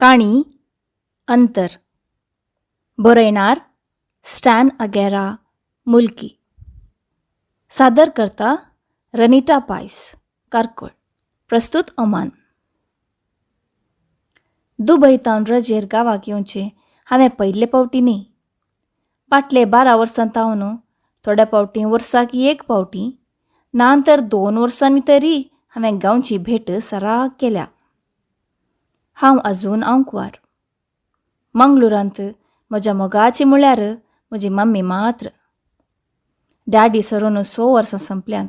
काणी अंतर. बरयणार स्टॅन अगेरा, मुल्की. सादर करता रनिटा पायस, कारकोळ. प्रस्तूत ओमान. दुबय तावन रजेर गांवाक येवचें हांवें पयले फावटी न्ही. फाटले 12 वर्सां तावन थोड्या फावटी वर्साक एक फावटी, ना तर 2 वर्सांनी तरी हांवें गांवची भेट सराग केल्या. हांव अजून आंकवार. मंगळुरांत म्हज्या मोगाची म्हळ्यार म्हजी मम्मी मात्र. डॅडी सरून 6 वर्सां संपल्यांत.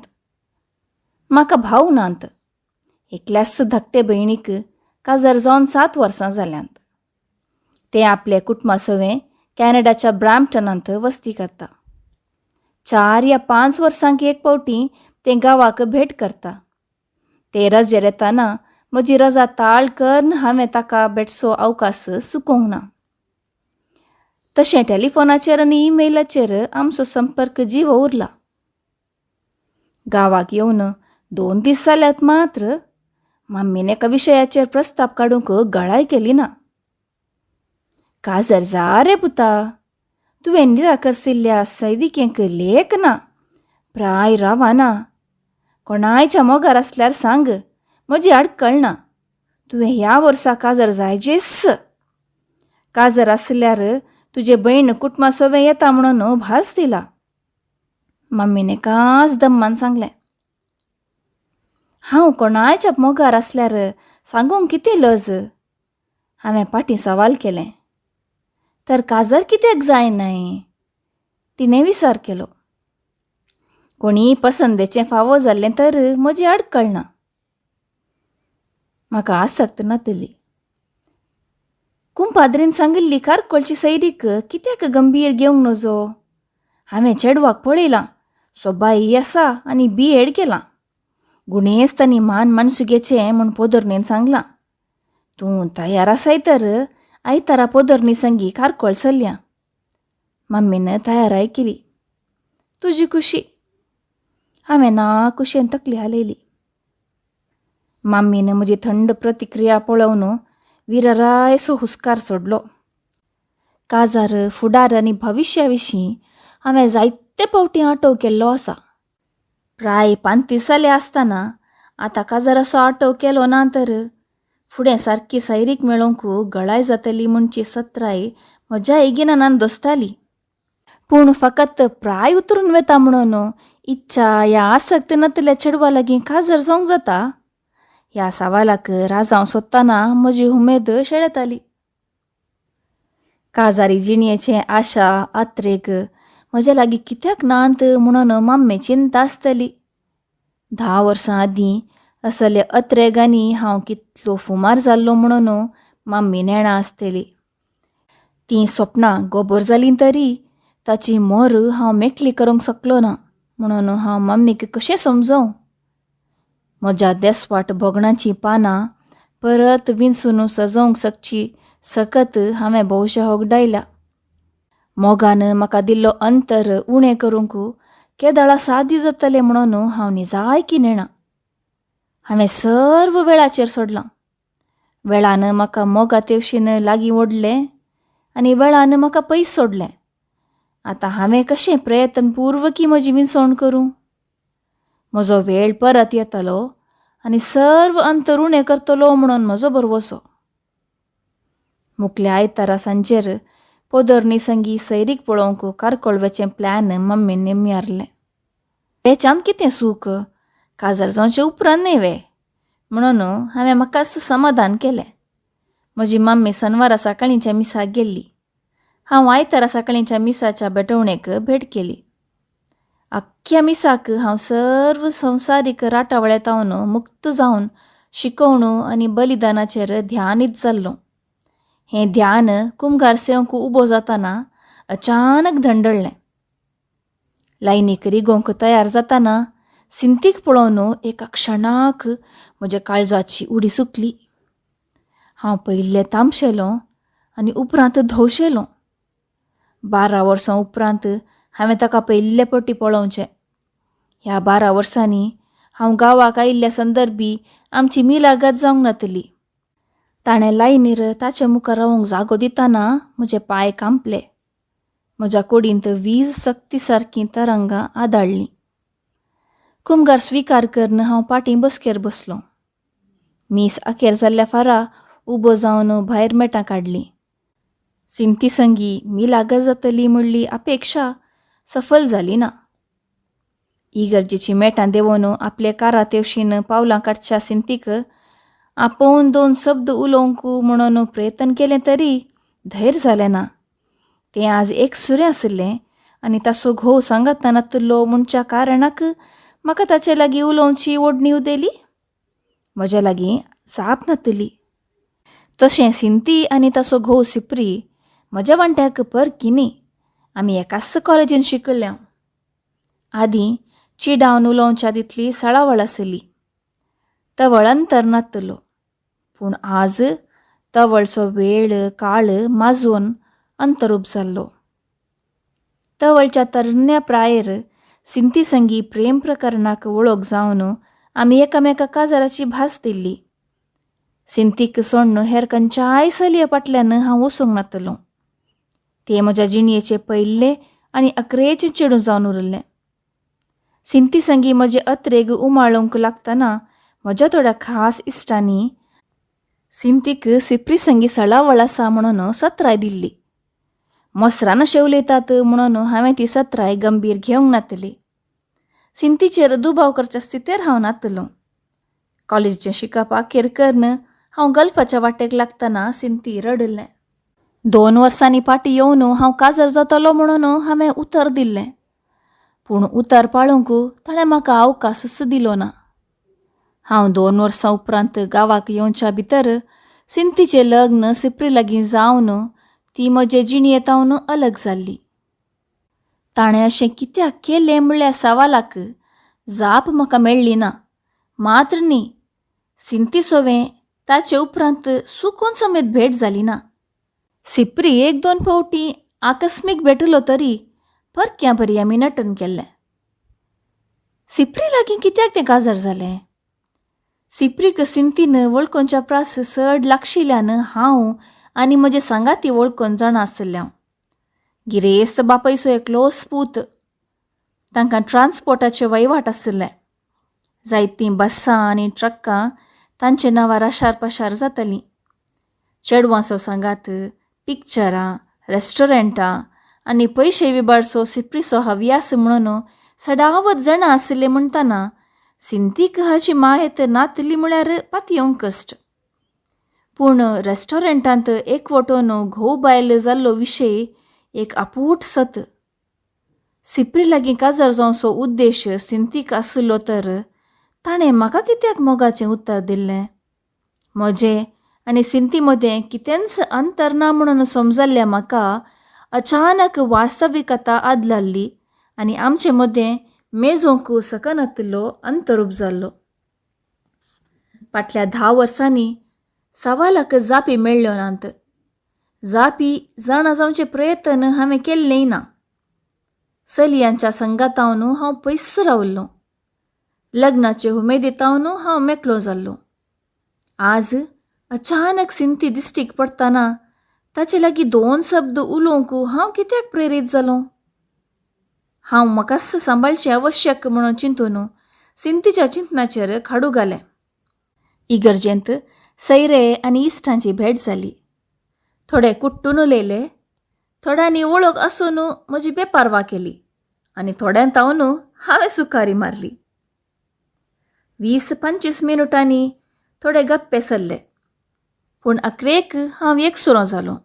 म्हाका भाव नात. एकल्याच धाकटे भयणीक काजार जावन 7 वर्सां जाल्यांत. तें आपले कुटुंबा सवें कॅनडाच्या ब्रॅम्पटनांत वस्ती करता. 4 या 5 वर्सांक एक फावटी तें गांवाक भेट करता. ते रजेर येताना म्हजी रजा ताळ करून हांवें ताका भेटचो अवकाश चुकोवंक ना. तशें टेलिफोनाचेर आनी ईमेलाचेर आमचो संपर्क जीव उरला. गांवाक येवन 2 दीस जाल्यात मात्र मम्मीन एका विशयाचेर प्रस्ताप काडूंक गळाय केली ना. काजर जा रे पुता, तुवें निराकरसिल्ल्या सैरिकेंक लेख ना, प्राय रावना. कोणायच्या मोगार आसल्यार सांग, म्हजी आडकळ ना. तुवें ह्या वर्सा काजर जायजेच. काजर आसल्यार तुजे भयण कुटुंबा सोवें येता म्हणून भास दिला. मम्मीन एकाच दम्मान सांगलें. हांव कोणायच्या मोगार आसल्यार सांगूंक कितें लज? हांवें पाटी सवाल केलें. तर काजर कित्याक जाय न्हय? तिणें विचार केलो. कोणीय पसंदेचें फावो जाल्लें तर म्हजी आडकळ ना. म्हाका आसक्त नातली. कुंपाद्रीन सांगिल्ली कारकोळची सैरीक कित्याक गंभीर घेवंक नजो? हांवें चेडवाक पळयलां, सोबाई आसा आनी बी एड केलां. गुणेस्त आनी मान मानसुगेचें म्हूण पोदोरणेन सांगलां. तूं तयार आसाय तर आयतारा पोदोरणी संगी कारकोळ चलया. मम्मीन तयाराय केली. तुजी खुशी. हांवें ना कुशेन तकली हालयली. मम्मीन म्हजी थंड प्रतिक्रिया पळोवन विररायसो हुस्कार सोडलो. काजार, फुडार आनी भविश्या विशीं हांवें जायते फावटी आटोव केल्लो आसा. प्राय 35 जाले आसतना आतां काजाराचो आटोव केलो ना तर फुडें सारकी सैरीक मेळोवंक गळाय जातली म्हणची सत्राय म्हज्या एगिनान दोसताली. पूण फकत प्राय उतरून वेता म्हणून इच्छा या आसक्त नातल्या चेडवा लागीं काजर जावंक जाता? ह्या सवालाक राजांव सोदतना म्हजी उमेद शेळेताली. काजारी जिणयेचें आशा आत्रेक म्हज्या लागीं कित्याक नात म्हणून मम्मी चिंता आसतली. 10 वर्सां आदीं असल्या अत्रेगांनी हांव कितलो फुमार जाल्लो म्हणून मम्मी नेणा आसतली. तीं सपनां गोबोर जालीं तरी ताची मोर हांव मेकळी करूंक शकलो ना म्हणून हांव मम्मीक कशें समजोवं? म्हज्या देसवाट भोगणाचीं पानां परत विंचून सजोवंक शकची सकत हांवें भोवशा होगडायल्या. मोगान म्हाका दिल्लो अंतर उणें करूंक केदळा सादी जातलें म्हणून हांव निजायकी नेणा. हांवें सर्व वेळाचेर सोडलां. वेळान म्हाका मोगा तेवशीन लागीं ओडलें आनी वेळान म्हाका पयस सोडलें. आतां हांवें कशें प्रयत्नपूर्वकी म्हजी विंचवण करूं? म्हजो वेळ परत येतलो आनी सर्व अंतर उणें करतलो म्हणून म्हजो भरवसो. मुकल्या आयतारा सांजेर पोदोरणी संगी सैरीक पळोवंक कारकोळ वचें प्लॅन मम्मीन निमयारलें. तेच्यान कितें सूख, काजार जावचें उपरांत न्हय वे? म्हणून हांवें म्हाकाच समाधान केलें. म्हजी मम्मी सनवारा सकाळींच्या मिसाक गेल्ली. हांव आयतारा सकाळींच्या मिसाच्या भेटवणेक भेट केली. अख्ख्या मिसाक हांव सर्व संवसारीक राटावळ्यांत मुक्त जावन शिकोवणू आनी बलिदानाचेर ध्यानीत जाल्लो. हें ध्यान कुमगार सेवंक उबो जाताना अचानक धंडळ्ळें. लायनीक रिगोवंक तयार जाताना सिंतीक पळोवन एका क्षणाक म्हज्या काळजाची उडी सुकली. हांव पयलें तामशेलो आनी उपरांत धोवशेलो. 12 वर्सां उपरांत हांवें ताका पयले फावटी पळोवचें. ह्या 12 वर्सांनी हांव गांवाक आयिल्ल्या संदर्भी आमची मिलागत जावंक नातली. ताणें लायनीर ताचे मुखार रावंक जागो दितना म्हजे पांय कांपले. म्हज्या कुडींत वीज सक्ती सारकीं तरंगां आदाळ्ळीं. कुमगार स्विकार करून हांव पाटीं बसकेर बसलो. मीस अखेर जाल्ल्या फारा उबो जावन भायर मेटां काडलीं. सिंती संगी मिलाग्र जातली म्हणली अपेक्षा सफल जाली ना. इगर्जेचीं मेटां देंवोवन आपले कारा तेवशीन पावलां काडच्या सिंतीक आपोवन दोन शब्द उलोवंक म्हणून प्रयत्न केलें तरी धैर्य जालें ना. तें आज एकसुरें आशिल्लें आनी ताचो घोव सांगाता नातलो म्हणच्या कारणाक म्हाका ताचे लागीं उलोवची ओडणी उदेली. म्हज्या लागीं जाप नातली. तशें सिंती आनी ताचो घोव सिप्री म्हज्या वांट्याक परकी न्ही. आमी एकाच कॉलेजीन शिकल्या. आदीं चिडावन उलोवच्या तितली सळावळ आसली. तवळ अंतर नातलो. पूण आज तवळचो वेळ काळ माजोवन अंतरूप जाल्लो. तवळच्या तरण्या प्रायेर सिंती संगी प्रेम प्रकरणाक वळख जावन आमी एकामेका काजाराची भास दिल्ली. सिंतीक सोडून हेर खंयच्याय चलये फाटल्यान हांव वचूंक नातलो. तें म्हज्या जिणयेचें पयलें आनी अकरेचें चेडूं जावन उरिल्लें. सिंती संगी म्हजे अत्रेग उमाळूंक लागतना म्हज्या थोड्या खास इश्टांनी सिंतीक सिप्री संगी सळावळ आसा म्हणून सत्राय दिल्ली. मोसरान अशें उलयतात म्हणून हांवें ती सत्राय गंभीर घेवंक नातली. सिंतीचेर दुबाव करच्या स्थितीर हांव नातलो. कॉलेजीचें शिकप अखेर करून हांव गल्फाच्या वाटेक लागतना सिंती रडिल्लें. 2 वर्सांनी फाटीं येवन हांव काजार जातलो म्हणून हांवें उतर दिल्लें. पूण उतर पाळूंक ताणें म्हाका अवकाशच दिलो ना. हांव 2 वर्सां उपरांत गांवाक येवच्या भितर सिंतीचें लग्न सिप्री लागीं जावन ती म्हजे जिणयेंतावन अलग जाल्ली. ताणें अशें कित्याक केलें म्हणल्या सवालाक जाप म्हाका मेळ्ळी ना. मात्र न्ही, सिंती सोवें ताचे उपरांत सुकून समेत भेट जाली ना. सिप्री 1-2 फावटी आकस्मीक भेटलो तरी परक्या बरी आमी नटन केल्लें. सिप्री लागीं कित्याक तें काजार जालें? सिप्रीक सिंतीन वळखोवच्या प्रास चड लागशिल्ल्यान हांव आनी म्हजे सांगाती वळखोन जाणा आशिल्लें. हांव गिरेस्त बापायचो एकलोच पूत. तांकां ट्रान्सपोर्टाचे वयवाट आशिल्ले. जायतीं बसां आनी ट्रकां तांचे नांवार आशार पाशार जातालीं. चेडवांचो सांगात, पिक्चरां, रेस्टॉरंटां आनी पयशे विबाडचो सिप्रीचो हव्यास म्हणून सदावत जाणां आशिल्ले म्हणटना सिंतीक हाची मायत नातली म्हळ्यार पातयेवंक कश्ट. पूण रेस्टॉरंटांत एकवटून घोव बायल जाल्लो विशय एक आपूट सत. सिप्री लागीं काजार जावचो उद्देश सिंतीक आशिल्लो तर ताणें म्हाका कित्याक मोगाचें उत्तर दिल्लें? म्हजें आनी सिंती मदें कितेंच अंतर ना म्हणून समजल्ल्या म्हाका अचानक वास्तविकता आदलाल्ली आनी आमचे मदें मेजोवंक सकनातिल्लो अंतरूप जाल्लो. फाटल्या 10 वर्सांनी सवालाक जापी मेळ्ळ्यो नात. जापी जाणा जावचे प्रयत्न हांवें केल्लेय ना. चलयांच्या संगातावन हांव पयस रावल्लो. लग्नाचे उमेदीतावन हांव मेकळो जाल्लो. आज अचानक सिंती दिश्टीक पडटना ताचे लागीं 2 शब्द उलोवंक हांव कित्याक प्रेरीत जालो? हांव म्हाकाच सांबाळचें आवश्यक म्हणून चिंतून सिंतीच्या चिंतनाचेर खाडू घालें. इगर्जेंत सैरे आनी इश्टांची भेट जाली. थोडे कुट्टून उलयले, थोड्यांनी वळख आसून म्हजी बेपारवा केली आनी थोड्यां तावन हांवें सुकारी मारली. 20-25 मिनुटांनी थोडे गप्पे सरले. पूण अकरेक हांव एकसुरो जालो.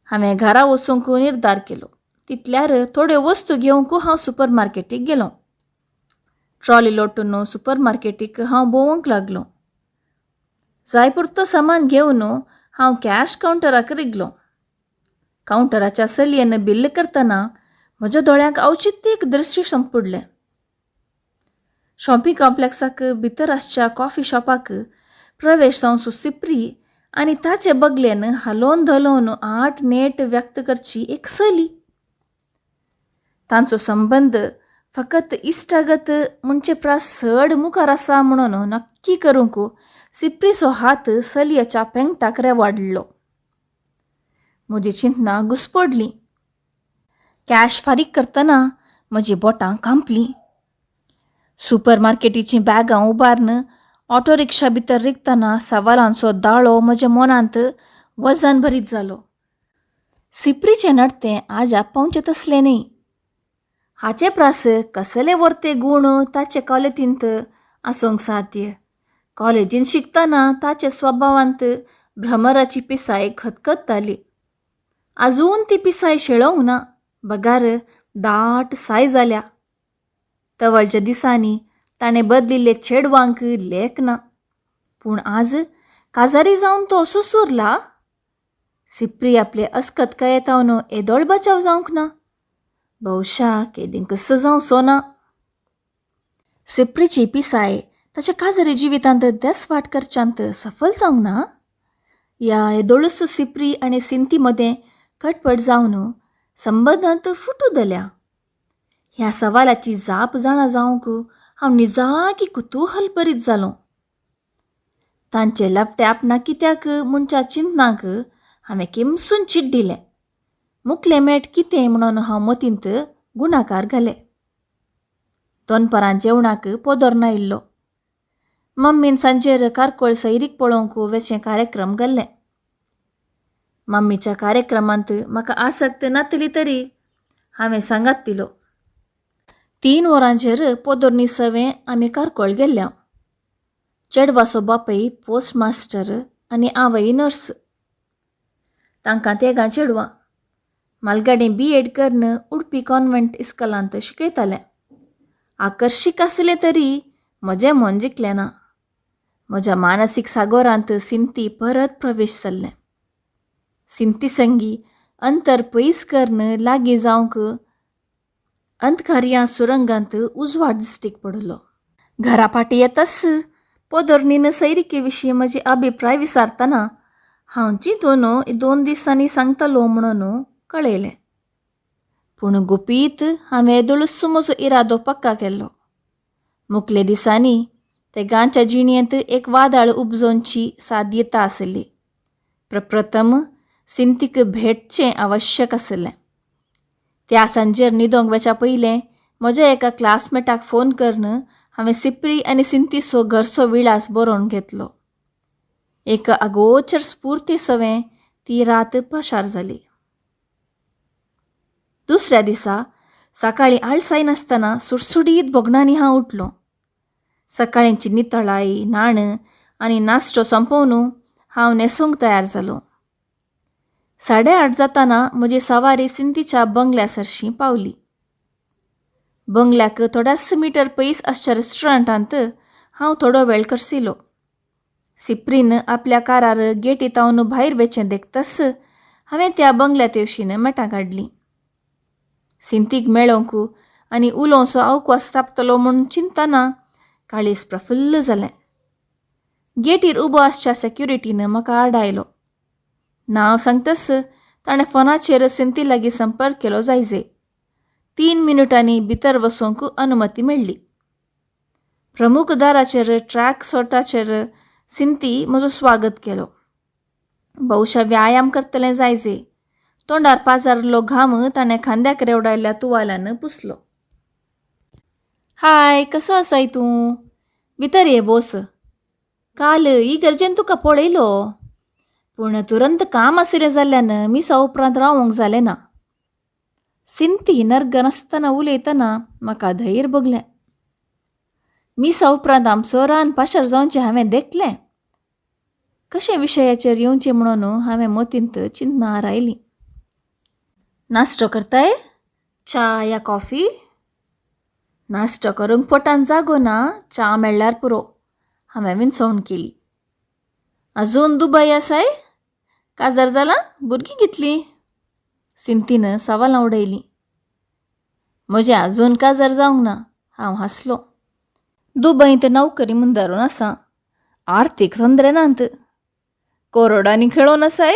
हांवें घरा वचूंक निर्धार केलो. तितल्यार थोड्यो वस्तू घेवंक हांव सुपर मार्केटीक गेलो. ट्रॉली लोटून सुपर मार्केटीक हांव भोंवंक लागलो. जाय पुरतो सामान घेवन हांव कॅश कावंटराक रिगलो. कावंटराच्या चलयेन बिल्ल करतना म्हज्या दोळ्यांक अवचित एक दृश्य संपुडलें. शॉपिंग कॉम्प्लेक्साक भितर आसच्या कॉफी शॉपाक प्रवेश जावचो सिप्री आनी ताचे बगलेन हालोवन धलोवन आठ नेट व्यक्त करची एक चली. तांचो संबंद फकत इश्टागत म्हणचे प्रास चड मुखार आसा म्हणून नक्की करूंक सिप्रीचो हात चलयेच्या पेंगटाक रेवाडलो. म्हजी चिंतनां घुस्पडलीं. कॅश फारीक करतना म्हजीं बोटां कांपलीं. सुपर मार्केटीचीं बॅगां उबारून ऑटो रिक्षा भितर रिगतना सवालांचो दाळो म्हज्या मनांत वजन भरीत जालो. सिप्रीचें नडतें आजाप पावचें तसलें न्ही. हाचे प्रास कसले वर्ते गूण ताचे कॉलेजींत आसूंक साध्य. कॉलेजींत शिकतना ताचे स्वभावांत भ्रमराची पिसाय खतखत्ताली. आजून ती पिसाय शेळोवंक ना, बगार दाट साय जाल्या. तवळच्या दिसांनी ताणें बदलिल्ले चेडवांक लेख ना. पूण आज काजारी जावन तो सुसुरला. सिप्री आपले अस्कतकायेतावन येदोळ बचाव जावंक ना, बहुशा केदींकच जावचो ना. सिप्रीची पिसाय ताच्या काजारी जिवितांत देसवाट करच्यांत सफल जावंक ना. ह्या येदोळूच सिप्री आनी सिंती मदें खटपट जावन संबंदांत फुटू दल्या. ह्या सवालाची जाप जाणा जावंक हांव निजाकी कुतूहल भरीत जालों. तांचे लफटे आपणा कित्याक म्हणच्या चिंतनाक हांवें किमसून चीट दिलें. मुखलें मेट कितें म्हणून हांव मतींत गुणाकार घाले. दनपरां जेवणाक पोदोर नायिल्लो. मम्मीन सांजेर कारकोळ सैरीक पळोवंक वेचें कार्यक्रम घाल्लें. मम्मीच्या कार्यक्रमांत म्हाका आसक्त नातली तरी हांवें सांगात दिलो. 3 वरांचेर पोदोरनी सवें आमी कारकोळ गेल्ल्या. चेडवाचो बापूय पोस्ट मास्टर आनी आवय नर्स. तांकां तेगां चेडवां. मालगाडी बी एड करून उडपी कॉन्व्हेंट इस्कलांत शिकयतालें. आकर्शीक आसलें तरी म्हजें मन जिखलें ना. म्हज्या मानसीक सागोरांत सिंती परत प्रवेश जाल्लें. सिंती संगी अंतर पयस करून लागीं जावंक अंधकार्या सुरंगांत उजवाड दिश्टीक पडलो. घरा फाटी येताच पोदोरणीन सैरिके विशीं म्हजी अभिप्राय विचारतना हांव चिंतून 2 दिसांनी सांगतलो म्हणून कळयलें. पूण गुपीत हांवें येदोळूच म्हजो इरादो पक्का केल्लो. मुखले दिसांनी ते गांच्या जिणेंत एक वादळ उपजोवची साध्यता आसली. प्रप्रथम सिंतीक भेटचें आवश्यक आसलें. त्या सांजेर न्हिदोंक वेच्या पयलें म्हज्या एका क्लासमेटाक फोन करून हांवें सिप्री आनी सिंतीचो घरचो विळास बरोवन घेतलो. एक अगोचर स्फूर्ती सवें ती रात पशार जाली. दुसऱ्या दिसा सकाळीं आळसाय नासतना सुडसुडीत भोगणांनी हांव उठलो. सकाळींची नितळाई, न्हाण आनी नाश्तो सोंपोवन हांव न्हेसूंक तयार जालो. 8:30 जाताना म्हजी सवारी सिंतीच्या बंगल्या सरशीं पावली. बंगल्याक थोड्याच मिटर पयस आसच्या रेस्टॉरंटांत हांव थोडो वेळ करसिलो. सिप्रीन आपल्या कारार गेटी तावन भायर वेचें देखतच हांवें त्या बंगल्या तेवशीन मेटां काडलीं. सिंतीक मेळोवंक आनी उलोवचो अवकाश तापतलो म्हूण चिंतना काळीज प्रफुल्ल जालें. गेटीर उबो आसच्या सेक्युरिटीन म्हाका आडायलो. नांव सांगतच ताणें फोनाचेर सिंती लागीं संपर्क केलो जायजे. 3 मिनुटांनी भितर वचूंक अनुमती मेळ्ळी. प्रमुख दाराचेर ट्रॅक सोटाचेर सिंती म्हजो स्वागत केलो. बहुशा व्यायाम करतलें जायजे. तोंडार पाजारलो घाम ताणें खांद्याक रेवडायल्ल्या तुवाल्यान पुसलो. हाय, कसो आसाय तूं? भितर ये बोस. काल ही गरजेन तुका पळयलो, पूण तुरंत काम आशिल्लें जाल्ल्यान मिसा उपरांत रावंक जालें ना. सिंती नर्गनासतना उलयतना म्हाका धैर्य भोगलें. मिसा उपरांत आमचो रान पाशार जावचें हांवें देखलें. कशें विशयाचेर येवचें म्हणून हांवें मतींत चिंतनां आरायलीं. नाश्तो करताय? च्या या कॉफी? नाश्तो करूंक पोटान जागो ना, च्या मेळ्ळ्यार पुरो, हांवें विनसवण केली. अजून दुबय आसाय? काजार जालां? भुरगीं कितलीं? सिंतीन सवालां उडयलीं. म्हजें अजून काजार जावंक ना, हांव हांसलो. दुबयंत नोकरी म्हूण धरून आसा, आर्थीक तोंदरे नात. करोडांनी खेळोन आसाय?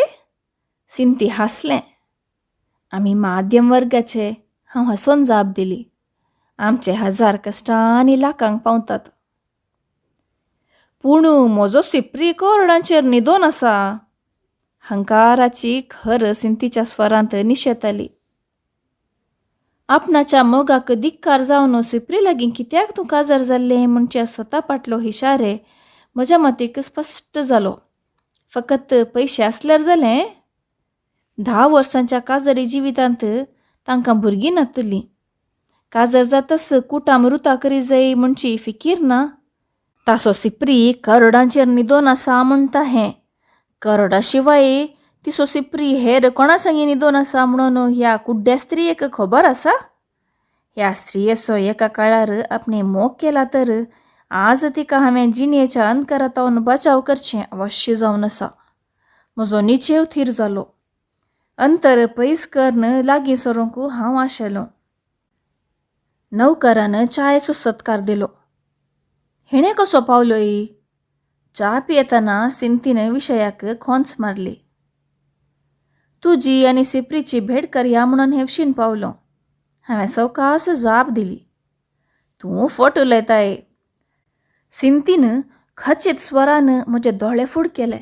सिंती हांसलें. आमी माध्यम वर्गाचे, हांव हांसोन जाप दिली. आमचे हजार कश्टांनी लाखांक पावतात. पूण म्हजो सिप्री करोडांचेर न्हिदोन आसा. हंकाराची खर सिंतीच्या स्वरांत निशेताली. आपणाच्या मोगाक धिक्कार जावन सिप्री लागीं कित्याक तूं काजार जाल्लें म्हणचे सता पाटलो हिशारे म्हज्या मतीक स्पश्ट जालो. फकत पयशे आसल्यार जालें? 10 वर्सांच्या काजरी जिवितांत तांकां भुरगीं नातली. काजर जातच कुटाम रुता करी जाय म्हणची फिकीर ना. तासो सिप्री करोडांचेर न्हिदोन आसा म्हणटा हें. करोडा शिवाय तिसो सिप्री हेर कोणा संगी न्हिदोन आसा म्हणून ह्या कुड्ड्या स्त्रियेक खबर आसा? ह्या स्त्रियेचो एका काळार आपणे मोग केला तर आज तिका हांवें जिणेच्या अंधकारांत बचाव करचें अवश्य जावन आसा. म्हजो निचेव थीर जालो. अंतर पयस करून लागीं सरूंक हांव आशेलों. नौकरान चायेचो सत्कार दिलो. हेणें कसो पावलोय? च्या पियेतना सिंतीन विशयाक खोंच मारली. तुजी आनी सिप्रीची भेट करया म्हणून हेवशीन पावलो. हांवें सवकास जाप दिली. तूं फट उलयताय. सिंतीन खचीत स्वरान म्हजे दोळे फूड केले.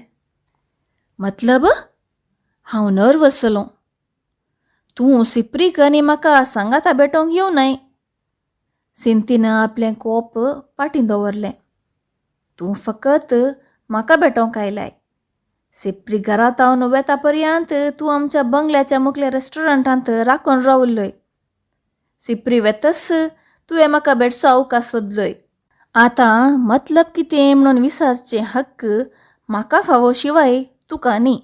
मतलब? हांव नर्वस जालों. तूं सिप्रीक आनी म्हाका सांगाता भेटोवंक येवं नाय. सिंतीन आपलें कोप पाटीं दवरलें. तूं फकत म्हाका भेटोवंक आयलाय. सिप्री घरांत हांव वेता पर्यंत तूं आमच्या बंगल्याच्या मुखल्या रेस्टॉरंटांत राखून रावल्लोय. सिप्री वेतच तुवें म्हाका भेटचो अवकाश सोदलोय. आतां मतलब कितें म्हणून विचारचें हक्क म्हाका फावो शिवाय तुका न्ही.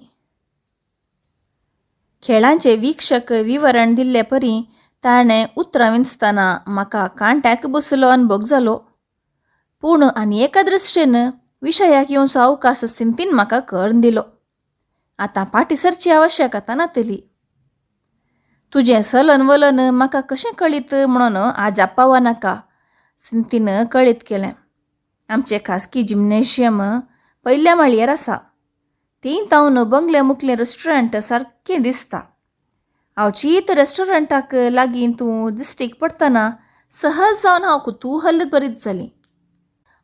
खेळांचे वीक्षक विवरण दिल्ले परी ताणें उतरां विंचतना म्हाका कांट्याक बसलो अनभोग जालो. पूण आनी एका दृश्टीन विशयाक येवचो अवकाश सिंतीन म्हाका करून दिलो. आतां फाटीं सरची आवश्यकता नातली. तुजें सलन वलन म्हाका कशें कळीत म्हणून आजाप पावो नाका. सिंतीन कळीत केलें. आमचें खासगी जिम्नेशियम पयल्या माळयेर आसा. थंय तावन बंगले मुखलें रेस्टॉरंट सारकें दिसता. अवचीत रेस्टॉरंटाक लागीं तूं दिश्टीक पडटना सहज जावन हांव कुतूहल बरीच जालीं.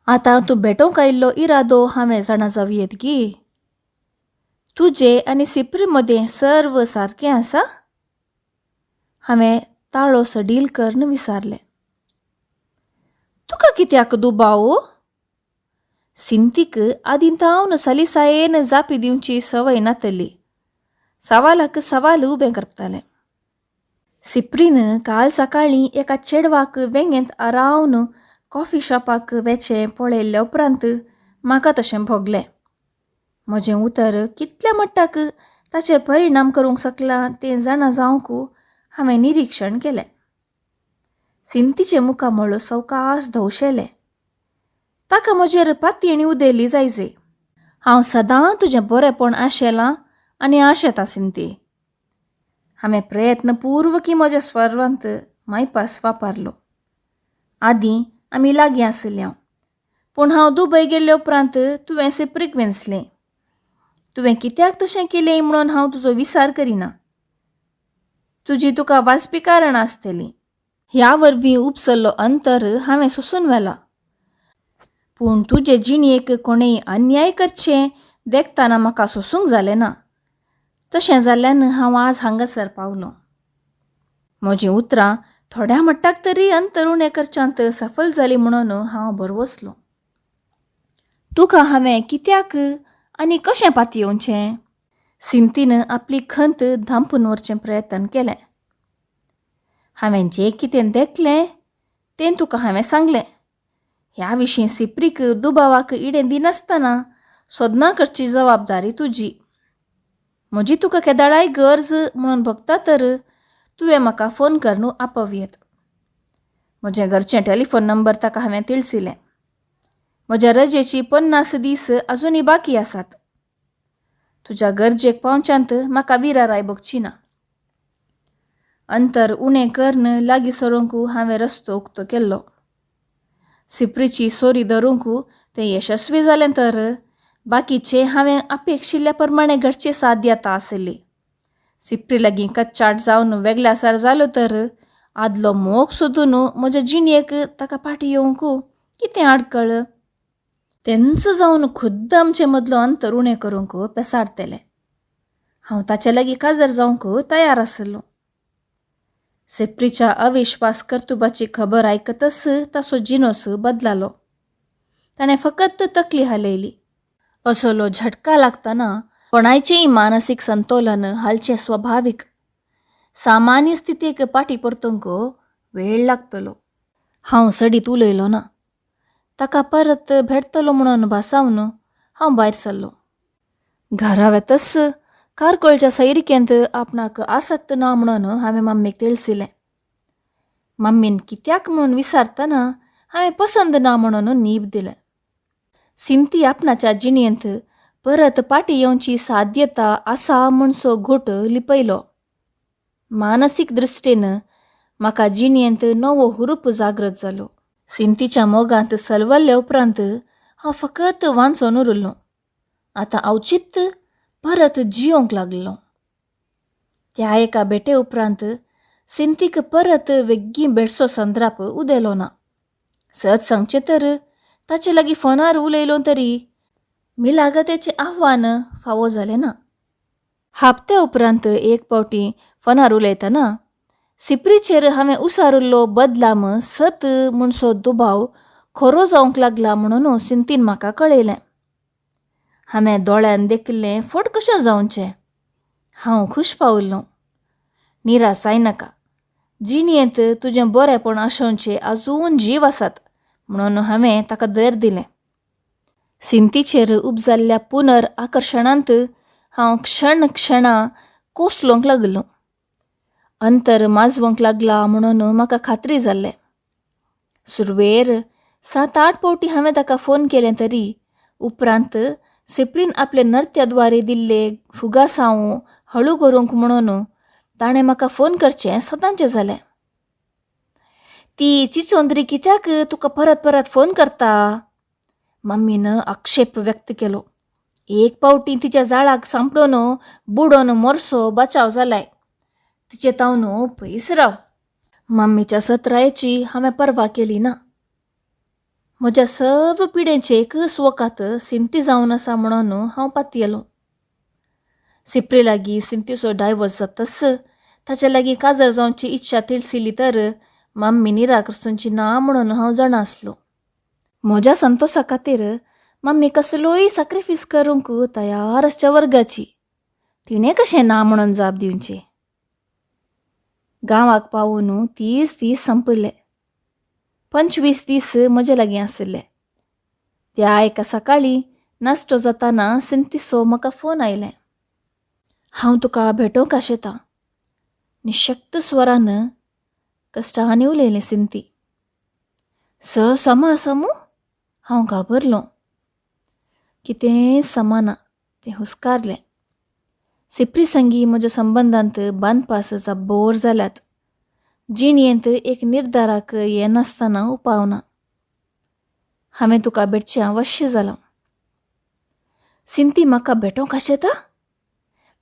आतां तूं भेटोवंक आयिल्लो इरादो हांवें जाणा जावयेत गी. तुजे आनी सिप्री मदें सर्व सारकें आसा? हांवें ताळो सडील करून विचारलें. तुका कित्याक दुबाव? सिंतीक आदीं तावन सलिसायेन जापी दिवची संवय नातली. सवालाक सवाल उबें करतालें. सिप्रीन काल सकाळीं एका चेडवाक वेंगेंत आरावन कॉफी शॉपाक वेचें पळयल्ले उपरांत म्हाका तशें भोगलें. म्हजें उतर कितल्या मट्टाक ताचेर परिणाम करूंक शकलां तें जाणा जावंक हांवें निरीक्षण केलें. सिंतीचें मुखामळ सवकास धवशेलें. ताका म्हजेर पातयेणी उदेली जायजे. हांव सदां तुजें बरेंपण आशेलां आनी आशेता सिंती. हांवें प्रयत्नपूर्वकी म्हज्या स्वरांत मायपास वापरलो. आदीं आमी लागीं आशिल्ले, पूण हांव दुबय गेल्ले उपरांत तुवें सिप्रीक वेंचलें. तुवें कित्याक तशें केलें म्हणून हांव तुजो विचार करिना. तुजी तुका वाजपी कारणां आसतलीं. ह्या वरवीं उपसल्लो अंतर हांवें सोसून व्हेला. पूण तुजे जिणेक कोणेय अन्याय करचें देखतना म्हाका सोसूंक जालें ना. तशें जाल्ल्यान हांव आज हांगासर पावलों. म्हजीं उतरां थोड्या मट्टाक तरी अंतर उणें करच्यांत सफल जालीं म्हणून हांव भरवसलों. तुका हांवें कित्याक आनी कशें पातयेवचें? सिंतीन आपली खंत धांपून व्हरचें प्रयत्न केलें. हांवें जें कितें देखलें तें तुका हांवें सांगलें. ह्या विशीं सिप्रीक दुबावाक इडें दिनासतना सोदनां करची जबाबदारी तुजी. म्हजी तुका केदाळाय गरज म्हणून भोगता तर तुवें म्हाका फोन करून आपोवयेत. म्हजें घरचें टेलिफोन नंबर ताका हांवें तिळसिलें. म्हज्या रजेची 50 दीस अजुनूय बाकी आसात. तुज्या गरजेक पावच्यांत म्हाका विराराय भोगची ना. अंतर उणें करून लागीं सरूंक हांवें रस्तो उक्तो केल्लो. सिप्रीची सोरी धरूंक तें यशस्वी जालें तर बाकीचें हांवें अपेक्षिल्ल्या प्रमाणें घडचें साध्यता आसली. सिप्री लागीं कच्चाट जावन वेगळ्यासार जालो तर आदलो मोग सोदून म्हज्या जिणेक ताका फाटीं येवंक कितें आडकळ? तेंच जावन खुद्द आमचे मदलो अंतर उणें करूंक पेसाडतलें. हांव ताचे लागीं काजार जावंक तयार आसलो. सेप्रीच्या अविश्वास कर्तुबाची खबर आयकतच ताचो जिनोस बदलालो. ताणें फकत तकली हालयली. असलो झटका लागतना कोणायचेंय मानसीक संतोलन हालचें स्वभावीक. सामान्य स्थितीक पाटी परतूंक वेळ लागतलो. हांव सडीत उलयलो ना. ताका परत भेटतलो म्हणून भासावन हांव भायर सरलो. घरा वेतच कारकोळच्या सैरिकेंत आपणाक आसक्त ना म्हणून हांवें मम्मीक तिळसिलें. मम्मीन कित्याक म्हणून विचारतना हांवें पसंद ना म्हणून नीब दिलें. सिंती आपणाच्या जिणेंत परत पाटी येवची साध्यता आसा म्हणसो घोट लिपयलो. मानसीक दृश्टीन म्हाका जिणेंत नवो हुरूप जागृत जालो. सिंतीच्या मोगांत सलवल्ले उपरांत हांव फकत वांचोन उरलो. आतां अवचित परत जियोंक लागलो. त्या एका भेटे उपरांत सिंतीक परत वेगीं भेटचो संद्राप उदेलो ना. सत सांगचें तर ताचे लागीं फोनार उलयलो तरी मिलागतेचें आव्हान फावो जालें ना. हाप्ते उपरांत एक पावटी फोनार उलयतना सिप्रीचेर हांवें उसारिल्लो बदलाम सत म्हणसो दुबाव खरो जावंक लागला म्हणून सिंतीन म्हाका कळयलें. हांवें दोळ्यान देखिल्लें फट कशें जावचें? हांव खूश पाविल्लो. निराश जायनाका, जिणेंत तुजें बरेंपण आसोवचें आजून जीव आसात म्हणून हांवें ताका धैर्य दिलें. सिंतीचेर उपजाल्ल्या पुनर आकर्शणांत हांव क्षण क्षणा कोसलोंक लागलो. अंतर माजवंक लागला म्हणून म्हाका खात्री जाल्लें. सुरवेर 7-8 पावटी हांवें ताका फोन केलें तरी उपरांत सिप्रीन आपले नर्त्याद्वारे दिल्ले फुगासांव हळू करूंक म्हणून ताणें म्हाका फोन करचें सदांचें जालें. ती चिचोंद्री कित्याक तुका परत परत फोन करता? मम्मीन आक्षेप व्यक्त केलो. एक पावटी तिच्या जाळाक सांपडून बुडोन मोरसो बचाव जालाय. तिचे तावन पयस राव. मम्मीच्या सत्रायेची हांवें पर्वा केली ना. म्हज्या सर्व पिडेंचे एक स्वकात सिंती जावन आसा म्हणून हांव पातयेलो. सिप्री लागीं सिंतीचो डायवर्स जातच ताचे लागीं काजार जावची इच्छा तिळसिली तर मम्मी निराकरसूंची ना म्हणून हांव जाणा आसलो. म्हज्या संतोशा खातीर मम्मी कसलोय साक्रिफीस करूंक तयार आसच्या वर्गाची. तिणें कशें ना म्हणून जाप दिवची? गांवाक पावून 30 दीस संपले. 25 दीस म्हजे लागीं आशिल्ले. त्या एका सकाळीं नाश्तो जाताना सिंतीचो म्हाका फोन आयलें. हांव तुका भेटोवंक आशेतां. निशक्त स्वरान कश्टांनी उलयलें सिंती. स समा आसा मू? हांव घाबरलो. कितेंय समाना तें हुस्कारलें. सिप्री संगी म्हज्या संबंदांत बांदपास बोर जाल्यात. जिणेंत एक निर्धाराक येनासतना उपाव ना. हांवें तुका भेटचें अवश्य जालां. सिंती म्हाका भेटोवंक आशेता?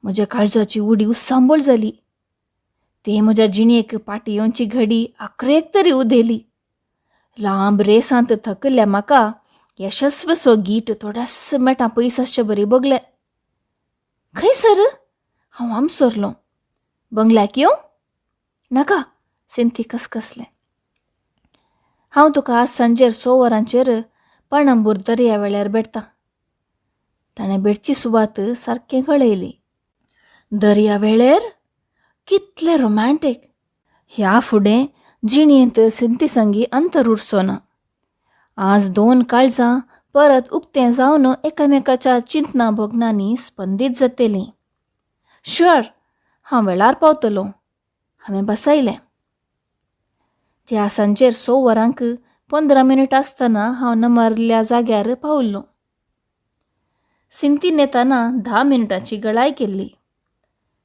म्हज्या काळजाची उडी उसांबळ जाली. ते म्हज्या जिणेक पाटी येवची घडी आकरेक तरी उदेली. लांब रेसांत थकल्ल्या म्हाका यशस्वसो गीट थोड्यास मेटां पयस आसचे बरी बगलें. खंय सर? हांव आमसरलो. बंगल्याक येवं? नाका, सिंती कसकसलें. हांव तुका आज सांजेर 6 वरांचेर पणंबूर दर्या वेळार भेटता. ताणें भेटची सुवात सारकें कळयली. दर्या वेळेर? कितलें रोमँटीक! ह्या फुडें जिणेंत सिंती संगी अंतर उरचो ना. आज 2 काळजां परत उक्तें जावन एकामेकाच्या चिंतना भोगणांनी स्पंदीत जातलीं. शुअर, हांव वेळार पावतलो. हांवें बसयलें. त्या सांजेर 6 वरांक 15 मिनट आसतना हांव नमारल्या जाग्यार पावल्लो. सिंतीन येताना 10 मिनटांची गळाय केल्ली.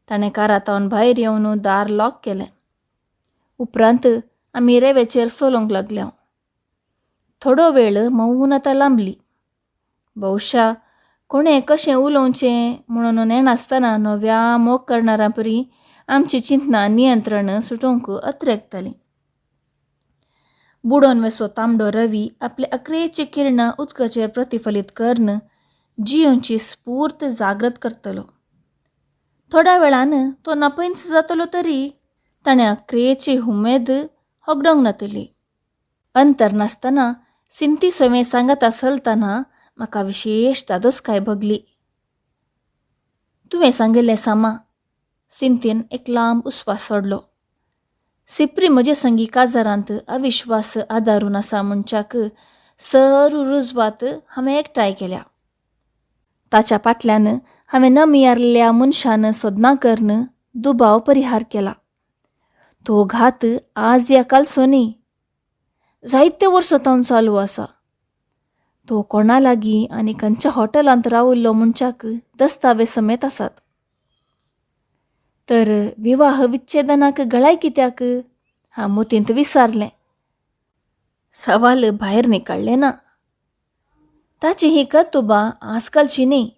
ताणें कारातावन भायर येवन दार लॉक केलें. उपरांत आमी रेवेचेर सोलोंक लागल्या. थोडो वेळ मौनता लांबली. बहुशा कोणें कशें उलोवचें म्हणून नेणासतना नव्या मोग करणाऱ्यां परी आमची चिंतना नियंत्रण सुटोवंक अत्रेकताली. बुडोन वेसो तांबडो रवी आपले अकरेची किरणां उदकाचेर प्रतिफलीत करून जियोंची स्फूर्त जागृत करतलो. थोड्या वेळान तो नापयंच जातलो तरी ताणें अक्रेची हुमेद होगडोंक नातली. अंतर नासतना सिंती सोवें सांगत आसलतना म्हाका विशेश धादोसकाय भोगली. तुवें सांगिल्लें सामा. सिंतीन एक लांब उस्वास सोडलो. सिप्री म्हजे संगी काजारांत अविश्वास आदारून आसा म्हणच्याक सरू रुजवात हांवें एकठांय केल्या. ताच्या फाटल्यान हांवें नमियारल्या मनशान सोदनां करून दुबाव परिहार केला. तो घात आज या कालचो न्ही, जायते वर्सां तावन चालू आसा. तो कोणा लागीं आनी खंयच्या हॉटेलांत राविल्लो म्हणच्याक दस्तावे समेत आसात. तर विवाह विच्छेदनाक गळाय कित्याक हांव मोतींत विसारलें. सवाल भायर निकाळ्ळें ना. ताची ही कर्तुबां आजकालची न्ही,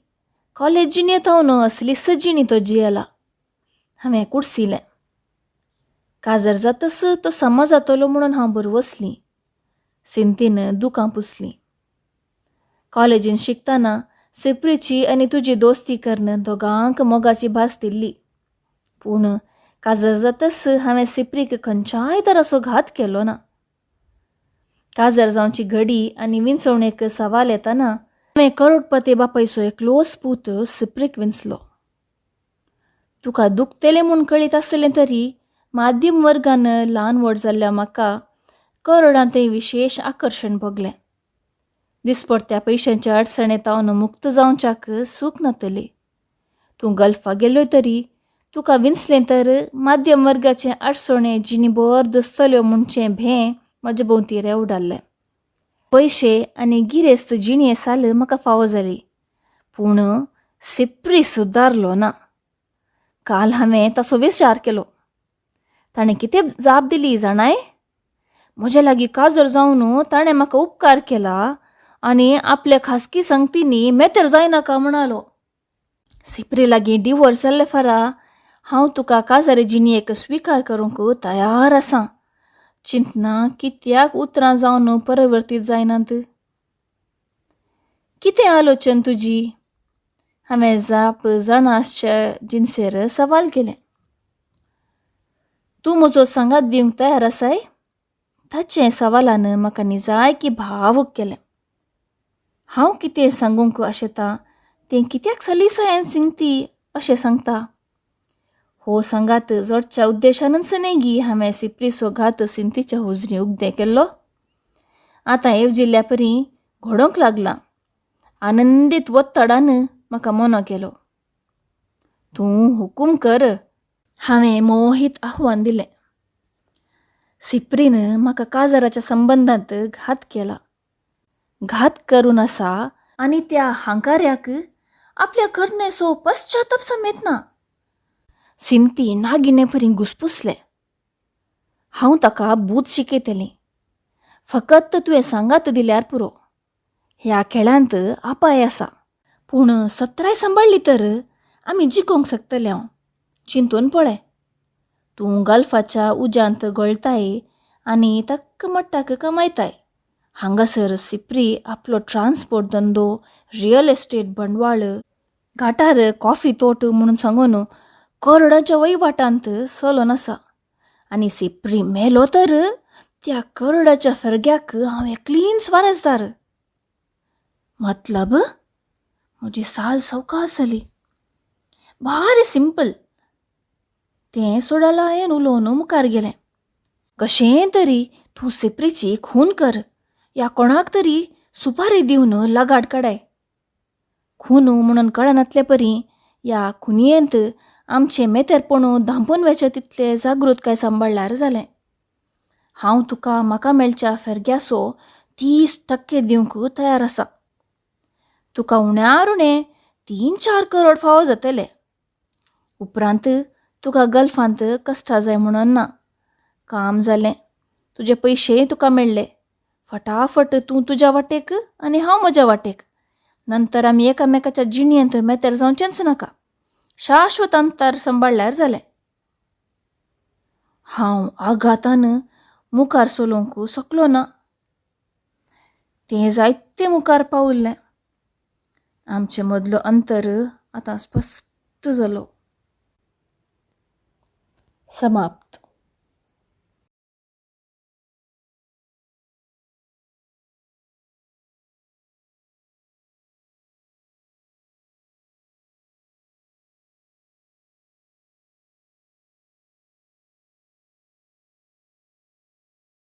कॉलेज जिणेंत हांव असलीच जिणी तो जियेला. हांवें कुडसिलें. काजर जातच तो समा जातलो म्हणून हांव बरवसलीं. सिंतीन दुकां पुसलीं. कॉलेजीन शिकतना सिप्रीची आनी तुजी दोस्ती करून दोगांक मोगाची भास दिल्ली. पूण काजर जातच हांवें सिप्रीक खंयच्याय तराचो घात केलो ना. काजर जावची घडी आनी विंचवणेक सवाल येताना हांवें करोडपती बापायचो एकलोच पूत सिप्रीक विंचलो. तुका दुखतलें म्हूण कळीत आसलें तरी माध्यम वर्गान ल्हान व्हड जाल्ल्या म्हाका करोडांतय विशेश आकर्शण भोगलें. दिसपडत्या पयशांच्या अडचणेंत हांव मुक्त जावच्याक सूख नातली. तूं गल्फा गेल्यो तरी तुका विंचलें तर माध्यम वर्गाचें अडचणे जिणी भर दसतल्यो म्हणचें भें म्हजे भोंवती रेवडाल्लें. पयशे आनी गिरेस्त जिणये साल म्हाका फावो जाली, पूण सिप्री सुदारलो ना. काल हांवें ताचो विचार केलो. ताणें कितें जाप दिली जाणाय? म्हज्या लागीं काजर जावन ताणें म्हाका उपकार केला आनी आपल्या खासगी संगतींनी मेतेर जायनाका म्हणालो. सिप्री लागीं डिवोर्स जाल्ले फारा हांव तुका काजारी जिणयेक स्विकार करूंक तयार आसां. चिंतना कित्याक उतरां जावन परिवर्तीत जायनात? कितें आलोचन तुजी? हांवें जाप जाणा आसच्या जिनसेर सवाल केलें. तूं म्हजो सांगात दिवंक तयार आसाय? ताचें सवालान म्हाका निजायकी भावूक केलें. हांव कितें सांगूंक आशेता तें कित्याक सलीसायेन सिंगती अशें सांगता? हो सांगात जोडच्या उद्देशानच न्ही गी हांवें सिप्रीसो घात सिंतीच्या हुजरी उगदें केल्लो. आतां येवजिल्ल्या परी घडोवंक लागलां. आनंदीत वत्तडान म्हाका मोनो केलो. तूं हुकूम कर, हांवें मोहीत आव्हान दिलें. सिप्रीन म्हाका काजाराच्या संबंदांत घात केला. घात करून आसा आनी त्या हांकाऱ्याक आपल्या करणेचो पश्चाताप समेत ना. सिंती नागिणे परी घुसपुसलें. हांव ताका बूद शिकयतलें. फकत तुवें सांगात दिल्यार पुरो. ह्या खेळांत अपाय आसा, पूण सत्राय सांबाळ्ळी तर आमी जिखोवंक शकतले. हांव चिंतून पळय. तूं गल्फाच्या उज्यांत गळताय आनी तक्क मट्टाक कमायताय. हांगासर सिप्री आपलो ट्रान्सपोर्ट धंदो, रियल एस्टेट बंडवाळ, घाटार कॉफी तोट म्हणून सांगून करोडांच्या वहिवाटांत चलोन आसा. आनी सिप्री मेलो तर त्या करोडाच्या फरग्याक हांव एकलींच वारसदार. मतलब म्हजी साल सवकास जाली. भारी सिंपल. तें सोडालायन उलोवन मुखार गेलें. कशें तरी तूं सिप्रीची खून कर या कोणाक तरी सुपारी दिवन लगाड काडाय. खून म्हणून कळनातले परी ह्या खुनयेंत आमचें मेतेरपण धांपून वेचें तितलें जागृतकाय सांबाळ्ळ्यार जालें. हांव तुका म्हाका मेळच्या फेरग्यासो 30% दिवंक तयार आसा. तुका उण्यार उणें 3-4 करोड फावो जातले. उपरांत तुका गल्फांत कश्टां जाय म्हणून ना. काम जालें, तुजे पयशेय तुका मेळ्ळे. फटाफट तूं तुज्या वाटेक आनी हांव म्हज्या वाटेक. नंतर आमी एकामेकाच्या जिणयेंत मेतेर जावचेंच नाका. शाश्वत अंतर सांबाळ्ळ्यार जालें. हांव आघातान मुखार चलोवंक शकलो ना. तें जायते मुखार पाविल्लें. आमचे मदलो अंतर आतां स्पश्ट जालो. समाप्त.